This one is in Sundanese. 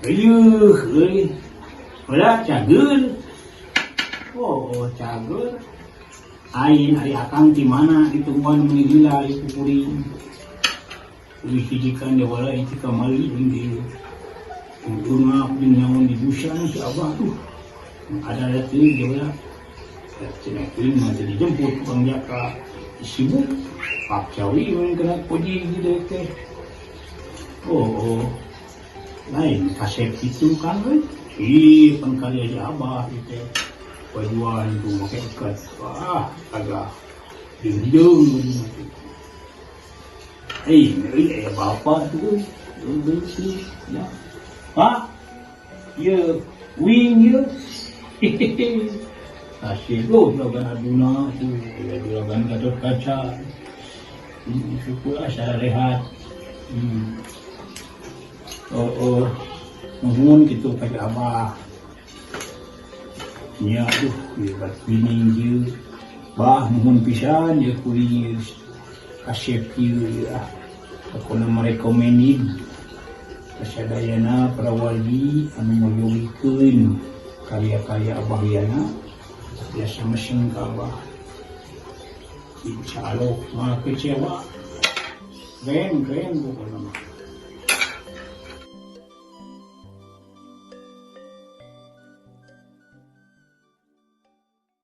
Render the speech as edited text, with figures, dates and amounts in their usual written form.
Ayuh, euy. Heula cager. Oh, cager. Ain ari akang di mana ditungguan meni lila ieu kuring. Wih hijikan dewala itu kamari jeung dieu. Tungtungap jeung nyaon di dusan si abah tuh. Ada ada teuing dewala. Cenah teuing mah teu dijemput Bang Jaka. Sibuk. Pakcawi mun kena koji gitu teh. Oh. Lain kasep itu kan euy. Ih, pan kali aja abah itu. Bajuan tuh make ikat. Wah, agak dinding baju tuh. Eh, euy aya bapak tuh euy. Euy sih, ya. Pak, ieu wing ieu. Kasih tuh juragan Arjuna tuh, ya juragan Gatot Kaca. Syukur lah saya rehat. Oh, nuhun gitu ka abah. Nya aduh, hebat pining ieu. Bah, nuhun pisan ieu kuring ieu. Kasep ieu ah. Pokona merekomendin kasadayana para wali anu moyogikeun karya-karya Abah Yana biasa meseng ka Abah. Insya Allah mah kecewa. Keren, keren pokoknya mah.